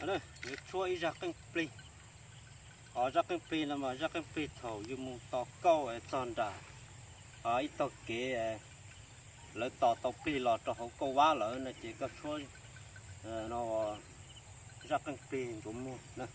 Yuav tshuab ib zaj qeej plig. Os, zaj qeej plig no mas zaj qeej plig thaum yus mus tos kauj txog nram ib tog kev lawv tos tau plig los rau hauv kauj vab lawm no ces koj tshuab no zaj qeej plig ntsuav muag na.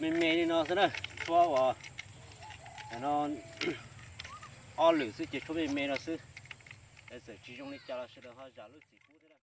Me me li no xwb na, tshuab uas no. ob lwm xwb ces tshuav me me no xwb. Txawm tsis zoo li cas los sawv daws ho zam lub txim pub.